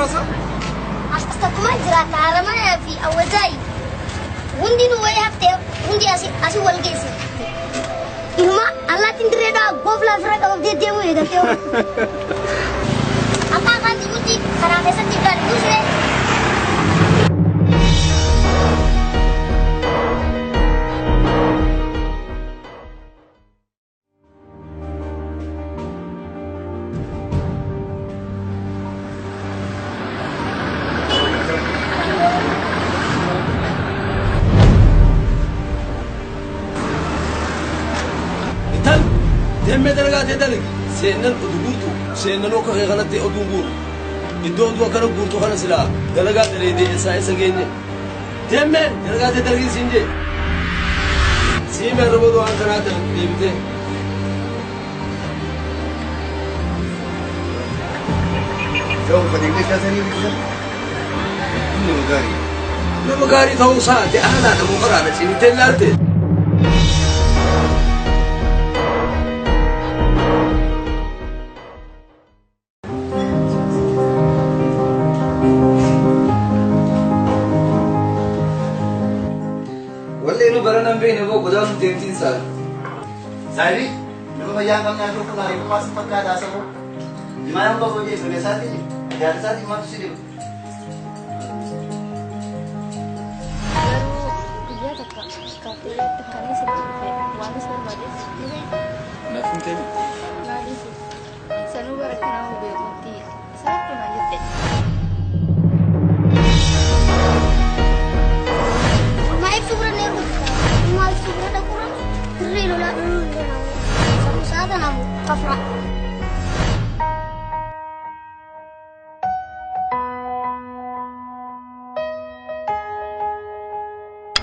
muraasa? As tokkuma jiraata Haramaayaa fi Awwazaayi. Hundinuu wayii haftee hundi asii wal geesse. Inuma allaattiin dirreedhaa gooflaa ofirra qabamtee deemuu eegaltee. Akka afaan xiqqootti karaa keessatti gad buusne. Deemee dalagaa ta'e dalagi seennan oduu guurtu seennan akka kee kanatti oduun guuru iddoo oduu akkana guurtu kana silaa dalagaa daleedee eessaa eessa geenye deemee dalagaa ta'e dalagi siin jee siimee irra booda waan kanaa deebitee. Nama gaarii. Nama gaarii ta'uu isaati aanaadha muqaraadha cimtee ilaalte. Saayidii, nama fayyaa hin qabne akka kun ariifummaa si fakkaata haasa'u. Jimaa nama qabu hojii ijoollee isaatii jaarsa isaatii maaltu si dhiba? Garuu guyyaa takka kaafteeriyaatti kan isa dhufe waan isa barbaadeef ni beekta. Naaf hin ta'e. Maaliif sanuu bara kanaa beekutti isa akkuma jette. Maal ibsu bira ni rukuta. Maal ibsu bira dhaqura. Dirree lolaa dhuluu hin danda'amu. Sammuu isaa tanaamu kafra.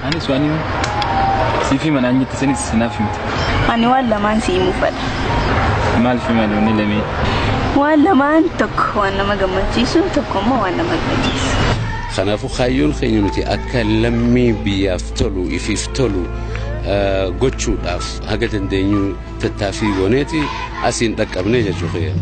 Anis waan siif hima naan jette sanis naaf himte. Ani waan lamaan si himuu fedha. Maal fi maali wanni lamee? Waan lamaan tokko waan nama gammachiisu tokko immoo waan nama gammachiisu. Kanaafuu kaayyoon keenya nuti akka lammii biyyaaf tolu ifiif tolu gochuudhaaf haga dandeenyu tattaaffii gooneeti asiin dhaqqabnee jechuu kiyya.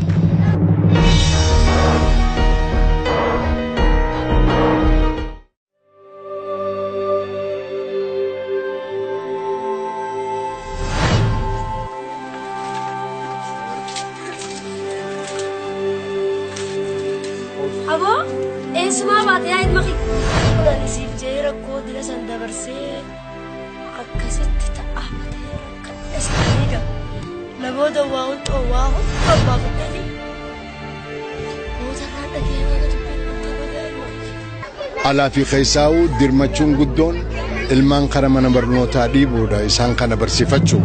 Aboo eessumaa baate yaa ilma kee. Ani siif jee rakkoo dila san dabarsee akkasitti ta'a matee rakkadhe sanii qaba. Namoota waa hunda waa hunda baafadheeti. Mootarraan dhagee waan dubbiin dhufte godhaa ilma kee. Alaa fi keessaa'uu dirmachuun guddoon ilmaan kara mana barnootaa dhiibuudha isaan kana barsiifachuu.